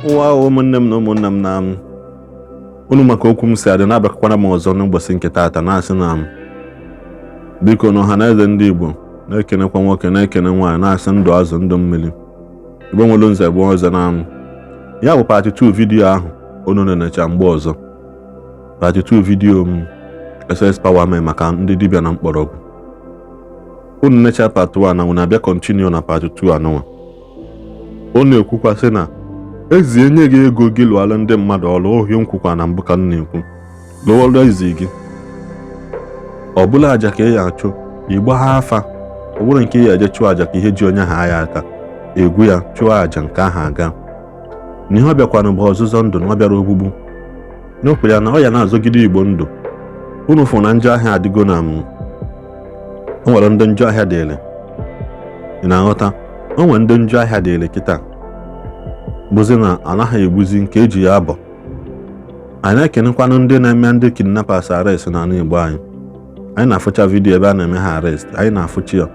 Ụwa, ụmụnne m na ụmụnna m, na unu maka okwu m si adị na-abịakwana m ọzọ n'ụbọchị nke taata, na-asị na m biko na ọha na eze ndị Igbo na-ekenekwa nwoke, na-ekene nwaanyị, na-asị ndụ azụ, ndụ mmiri. Igbo nwere nze bụ ọzọ. Na m ya bụ part 2 video ahụ unu na-enecha mgbe ọzọ, part 2 video m SS Power mee maka ndị dibịa na mkpọrọgwụ. Unu necha part 1 na unu abịa continue na part 2 anụnwa. Unu ekwukwasị na ezi enye gị ego gị lụọla ndị mmadụ ọrụ ohie. Nkwukwa na mbụ ka m na-ekwu, lụọlụ ezi gị ọ bụla aja ka ị ya achụ, igba ha afa. Ọ bụrụ nke ị ya eje chụọ aja ka ihe ji onye ahụ aya aka egwu ya chụọ aja nke ahụ aga na ihe ọ bịakwanụ bụ ọzụzọ ndụ na ọ bịara ogbugbu n'okwu ya na ọ ya na-azọgide Igbo ndụ. Unu fụ na njọ ahịa adịgo na m o nwere ndị njọ ahịa dịrị, ị na-aghọta? O nwere ndị njọ ahịa dịrị kịta bụzi na anaghị egbuzi nke eji ya abọ. Anyị na-ekenekwanụ ndị na-eme ndị kidnappers arrest n'ala Igbo anyị. Anyị na-afụcha video ebe a na-eme ha arrest, anyị na-afụchi ya.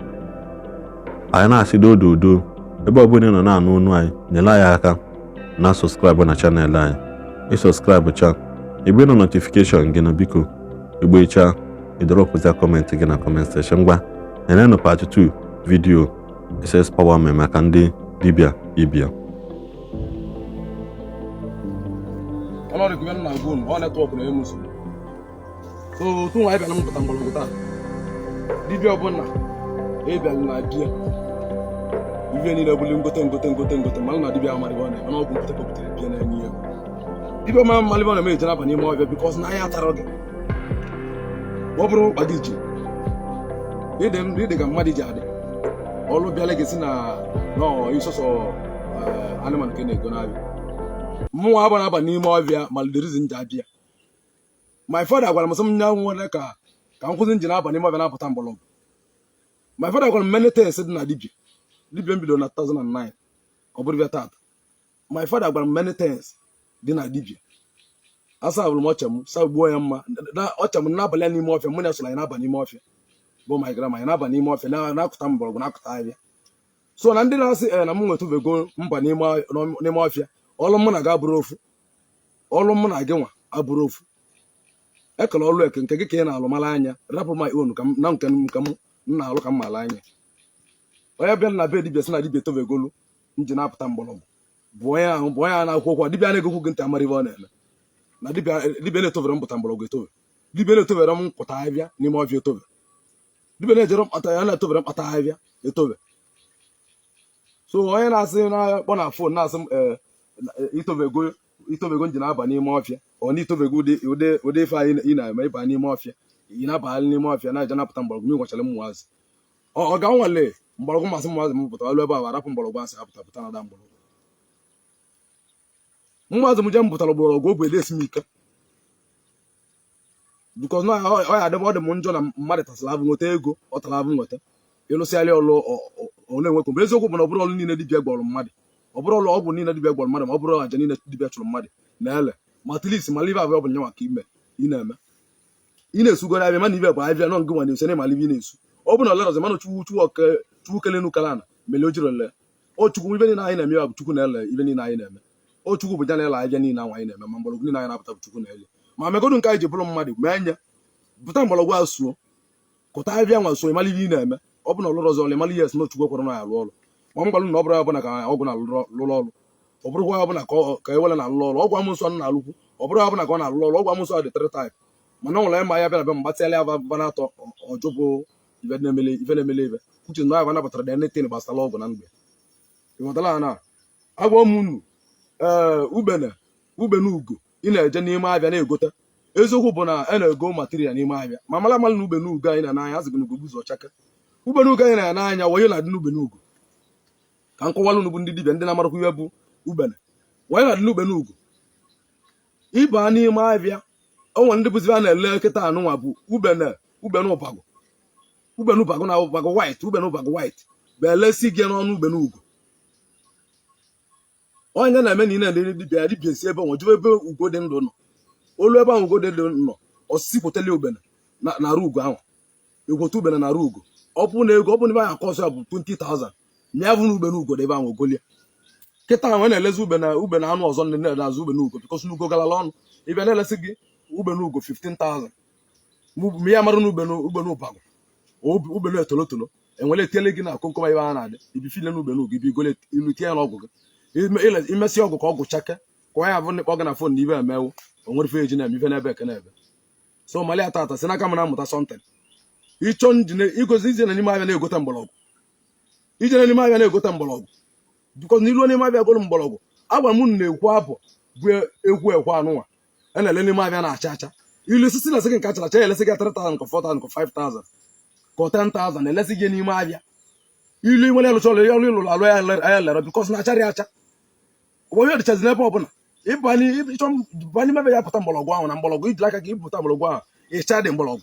Anyị na-asị dododo, ebe ọbụla ị nọ na-anụ onu anyị, nyere anyị aka na subscribe na channel anyị. Ị subscribe cha, igbe nọ notification gị na biko igbecha, ịdọrọpụta comment gị na comment section. Ngwa, nenenụ part 2 video SS Power mee maka ndị dibịa ibia. Ọnọdụ gị na agwa unu, ọ network na emu nsogbu. So otu nwa anyị bịara mpụta mgbọrọgwụ taa, dibịa ọbụla ịbịara na bịa ife niile bụli ngote ngote ngote ngote mara na dibịa amarịba ọ na-eme na ọgwụ ngote kọpụtara bịa na-enye ego. Dibịa ọma mmalịba ọ na-eme eje n'aba n'ime ọbịa because na anya tara gị, ọ bụrụ mkpa gị ji ịdị ndụ, ịdị ka mmadụ ji adị ọlụ bịala gị si na nọọ isọsọ anụmanụ ka ị na-ego n'abịa. Mụnwa aba na-aba n'ime ọbịa malụ reason ji abịa. My father gwara m sị m nya nwere ka m kwụsị njin aba n'ime ọbịa na-apụta mgbọrọgwụ. My father gwara m many things dị na dibịa. Dibịa m bidoro na 2009, ọ bụrụ bịa tata. My father gwara m many things dị na dibịa. Asa bụrụ m ọcha m sa gbuo ya mma ọcha m n'abalị a n'ime ọfịa. Mụ na ya soro anyị na-aba n'ime ọfịa bụ my grandma. Anyị na-aba n'ime ọfịa na-akụta mgbọrọgwụ, na-akụta ahịhịa. So na ndị na-asị ee na m nwetụbego mba n'ime ọfịa, ọlụ mụ na gị abụrụ ofu, ọlụ mụ na gị nwa abụrụ ofu. Ekele ọlụ eke nke gị ka ị na-alụ mara anya, rapụ my own ka na nke m nke m na-alụ ka m mara anya. Onye bịa na be dibịa sị na dibịa etovegolu nji na-apụta mgbọrọgwụ bụ onye ahụ bụ onye a na-akwụ okwu. Dibịa na-egokwu gị ntị amara ibe ọ na-eme na dibịa. Dibịa na-etovere m pụta mgbọrọgwụ etove, dibịa na-etovere m pụta ahịbịa n'ime ọfịa etove, dibịa na-ejere mkpata ya na-etovere mkpata ahịbịa etove. So onye na-asị na-akpọ na phone na-asị m ee itovego itovego nji na-aba n'ime ọfịa, ọ na itovego ụdị ife anyị ị na-eme ịba n'ime ọfịa, ị na-abagharị n'ime ọfịa na-eje napụta mgbọrọgwụ ma ị gwachara mmụazị ọ ga-anwale mgbọrọgwụ masị mmụazị m pụta ọlụ ebe a arapụ mgbọrọgwụ asị apụta pụta na da mgbọrọgwụ mmụazị m je m pụtara mgbọrọgwụ ogwe esi m ike because na ọ ya adị m ọ dị m njọ na mmadụ tasịrị abụ nweta ego ọ tara abụ nweta ịlụsịarị ọlụ ọ na-enwekọ. Mgbe eziokwu bụ na ọ bụrụ ọlụ niile dibịa gwọrọ mmadụ, ọ bụrụ ọlụ ọgwụ niile dibịa gwọrọ mmadụ, ma ọ bụrụ aja niile dibịa chụrụ mmadụ na-ele ma at least mala ibe abụọ bụ nyanwa ka ime ị na-eme ị na-esugoro abịa mana ibe bụ abịa nọ ngị nwa na-ese na ịmala ibe ị na-esu. Ọ bụ na ọlere mana chukwu chukwu oke chukwu kelenu kala ana mele o jiri ole o chukwu ibe niile anyị na-eme ya bụ chukwu na-ele ibe niile anyị na-eme. O chukwu bụ ya na-ele abịa niile ahụ anyị na-eme, ma mgbọrọgwụ niile anyị na-apụta bụ chukwu na-ele. Ma megodu nke anyị ji bụrụ mmadụ mee nye pụta mgbọrọgwụ a suo kụta abịa nwa so ịmala ihe ị na-eme. Ọ bụ na ọlụrụ ọzọ ịmala ihe esi na chukwu ekwere na ya alụ ọrụ. Ma m gwalụ na ọ bụrụ ya bụ na ka ọgwụ na-alụ lụrụ ọrụ, ọ bụrụkwa ya bụ na ka ewele na-alụ ọrụ ọgwụ amụsụ ọ na-alụkwu, ọ bụrụ ya bụ na ka ọ na-alụ ọrụ ọgwụ amụsụ dị three type. Mana ọ nwere ma ya bịa na be m gbatịala ya ba na-atọ ọjụ bụ ife na-emele ife na-emele ife uche na ya nabatara dị anything gbasara ọgwụ na mgbe ịghọtala na agwa m unu. Ee, ugbene ugbene ugo ị na-eje n'ime abịa na-egote, eziokwu bụ na a na-ego material n'ime ahịa, ma mara mara na ugbene ugo anyị na n'anya azụ gị na ugo guzo chaka. Ugbene ugo anyị na n'anya wanye na-adị n'ugbene ugo ka m kọwalụ unu bụ ndị dibịa ndị na-amarakwa ihe bụ ugbene wanye na-adị n'ugbene ugo. Ịba n'ime ahịa, o nwere ndị bụzi a na-ele kịta anụnwa bụ ugbene ugbene ụbagụ, ugbene ụbagụ na ụbagụ white, ugbene ụbagụ white bụ elesi gị n'ọnụ ugbene ugo. Onye na-eme na ị na-ele dibịa dibịa si ebe nwe jụọ ebe ugo dị ndụ nọ, olu ebe ahụ ugo dị ndụ nọ, osisi kwotele ugbene na arụ ugo ahụ, ekwote ugbene na arụ ugo. Ọ bụ na ego ọ bụ na ebe ahụ akọsọ ya bụ 20,000 na ya bụ na ugbene ugo dị ebe ahụ ogolie. Kịta nwee na-elezi ube na ube na anụ ọzọ ndị na-azụ ube na ugo, because na ugo galala ọnụ. Ịbịa na-elesi gị ube na ugo 15,000, ma ya mara na ube na ube na ụbagụ, ube na tolotolo enwere etiele gị na komkom ebe a na-adị ibifile na ube na ugo ibi igole ilu tinye na ọgwụ gị. Imesi ọgwụ ka ọgwụ chake ka ọ ya bụ ndị kpọ gị na phone na ibe emewu o nwere ife eji na-eme ife n'ebe eke n'ebe. So mali atata si n'aka m na-amụta something. Ịchọ njine igozi ije na n'ime ahịa na-egote mgbọrọgwụ, ije na n'ime ahịa na-egote mgbọrọgwụ, because n'ilu n'ime ahịa goro mgbọrọgwụ. Agwara m unu na-ekwu abụ bụ ekwu ekwe anụnwa a na-ele n'ime ahịa na-acha acha ilu sisi na sị gị nke achara acha, elesi gị 3000 ka 4000 ka 5000 ka 10,000, elesi gị n'ime ahịa ilu nwere alụcha ọrụ ọrụ ịlụrụ alụ ya lere, because na acharị acha onye dịchazi n'ebe ọbụla ịba ịchọ ba n'ime ebe ya pụta mgbọrọgwụ ahụ na mgbọrọgwụ ijiri aka gị ịpụta mgbọrọgwụ ahụ, ịcha dị mgbọrọgwụ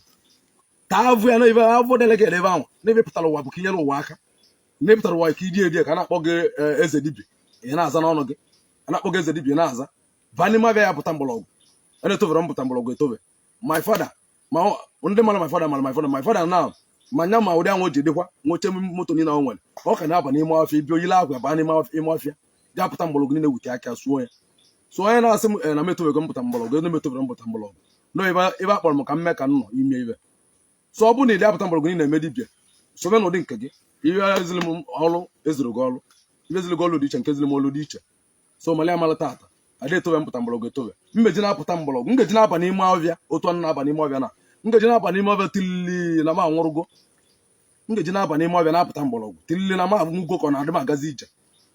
ka avụ ya na ebe avụ dele gị ebe ahụ n'ebe pụtara ụwa bụ ka inyere ụwa aka, n'ebe pụtara ụwa ka ịdị edi ka a na-akpọ gị eze dibịa, ị na-aza n'ọnụ gị, a na-akpọ gị eze dibịa, ị na-aza. Ba n'ime abịa ya pụta mgbọrọgwụ a na-etofere mpụta mgbọrọgwụ etobe. My father, ma ndị mara my father mara my father, my father now ma nya ma ụdị ahụ o ji dịkwa nwoche moto niile o nwere, ọ ka na-aba n'ime ọfịa ibi oyile akwa baa n'ime ọfịa bịa pụta mgbọrọgwụ niile wute aka suo ya. So onye na-asị m na m etobego mpụta mgbọrọgwụ, ebe m etobere mpụta mgbọrọgwụ no ebe ebe a kpọrọ m ka m mee ka m nọ ime ibe. So ọ bụrụ na ị dị apụta mgbọrọgwụ niile eme dibịa sobe n'ụdị nke gị, ihe ezili m ọrụ ezuru gị ọrụ, ihe ezili gị ọrụ dị iche, nke ezili m ọrụ dị iche. So mali amala tata ada etobe mpụta mgbọrọgwụ etobe mmeji na-apụta mgbọrọgwụ, ngeji na-aba n'ime ọfịa otu ọnụ na-aba n'ime ọfịa na ngeji na-aba n'ime ọfịa tilili na m anwụrụgo, ngeji na-aba n'ime ọfịa na-apụta mgbọrọgwụ tilili na m anwụgo, ka ọ na-adị m agazi ije,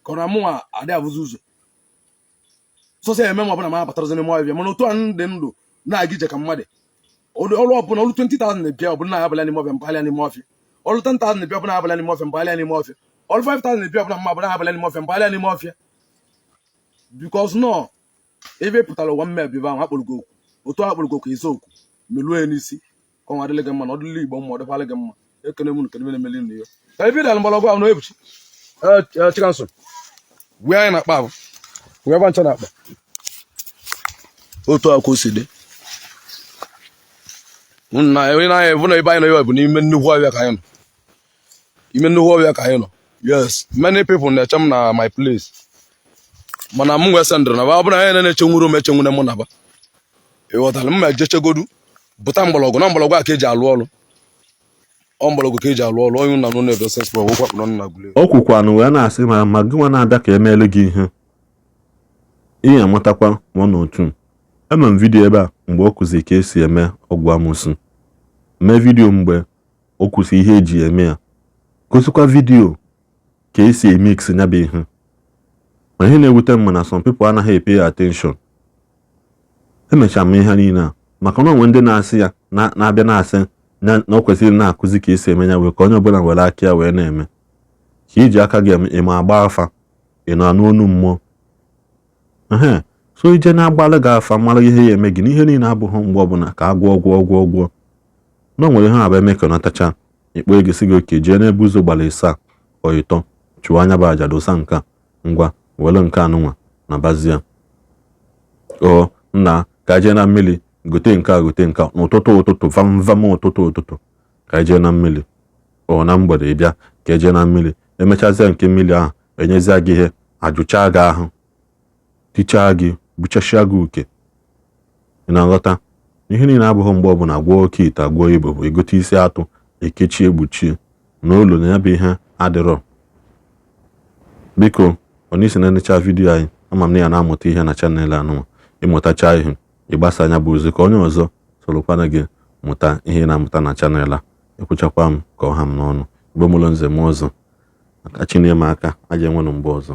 ka ọ na mụnwa adị abụzi ụzọ sọsọ eme m ọbụla m abatarazi n'ime ọfịa. Mana otu a ndị ndụ na-aga ije ka mmadụ ọrụ ọbụla ọrụ 20,000 na-ebịa ọbụla na-abala n'ime ọfịa mpagharịa n'ime ọfịa, ọrụ 10,000 na-ebịa ọbụla na-abala n'ime ọfịa mpagharịa n'ime ọfịa, ọrụ 5,000 na-ebịa ọbụla mma ọbụla na-abala n'ime ọfịa mpagharịa n'ime ọfịa, because nọ ebe pụtara ụwa mme ebe ahụ akpọrọ gị okwu otu akpọrọ gị okwu ịza okwu meluo ya n'isi ka ọ adịlị gị mma na ọ dịlị Igbo mma, ọ dịkwalị gị mma. Ekene m nkene na-emeli nụ ya ka ebe ịdara mgbọrọgwụ ahụ na ebuchi Chikamso wee anyị na-akpa ahụ wee gba ncha na-akpa otu a ka o si dị na onye na-anya ebu na ebe anyị nọ ebe bụ n'ime nnukwu ọhịa ka anyị nọ, ime nnukwu ọhịa ka anyị nọ. Yes, many people na-eche m na my place, mana m nwee sendịrị na ọ bụrụ na onye na-eche nwuru m echenwure mụ na ba ịghọtara m ma ejechegodu bụta mgbọrọgwụ na mgbọrọgwụ a ka eji alụ ọrụ, ọ mgbọrọgwụ ka eji alụ ọrụ onye nna nụ na-ebe sespo wụkwakpụrụ nna gụle. O kwukwanụ wee na-asị ma gị nwa na-abịa ka emeelu gị ihe ihe amatakwa one or two. Eme m video ebe a mgbe ọ kụzi ka esi eme ọgwụ amụsụ, mee video mgbe o kwụsị ihe eji eme ya, gosikwa video ka esi emix ya bụ ihe. Ma ihe na-ewute m na some people anaghị epay attention. Emechara m ihe niile a maka na onwe ndị na-asị ya na-abịa na-asị na o kwesịrị na-akụzi ka esi eme ya wee ka onye ọbụla were aka ya wee na-eme ka iji aka gị eme. Ịma agba afa, ị na-anụ onu mmụọ ehe, so ije na-agbalị gị afa mara ihe ya eme gị na ihe niile abụghị mgbe ọbụla ka a gwọọ gwọọ gwọọ gwọọ na o nwere ihe abụ eme ka ọ natacha ikpo ego si gị oke jee n'ebe ụzọ gbara ịsaa ọ ịtọ chụọ anya bụ aja dosa nke a ngwa were nke anụnwa na bazie o nna ka jee na mmiri gote nke a, gote nke a n'ụtụtụ ụtụtụ vam vam ụtụtụ ụtụtụ ka jee na mmiri ọ na mgbede ịbịa ka eje na mmiri emechazie nke mmiri ahụ enyezie gị ihe ajụchaa gị ahụ tichaa gị gbuchasịa gị uke. Ị na-aghọta ihe niile abụghị mgbe ọbụla gwọọ oke ite agwọọ ibo bụ egote isi atụ ekechie gbuchie na ụlọ na ya bụ ihe adịrọ. Biko onye isi na-enecha video anyị, ama m na ya na-amụta ihe na channel anụnwa. Ịmụtacha ihe, ịgbasa anya bụ ozi ka onye ọzọ sorokwana gị mụta ihe ị na-amụta na channel a. Ekwuchakwa m ka ọ ha m n'ọnụ. Igbo mụrụ nze m ọzọ aka chinye m aka aja enwenụ mgbe ọzọ.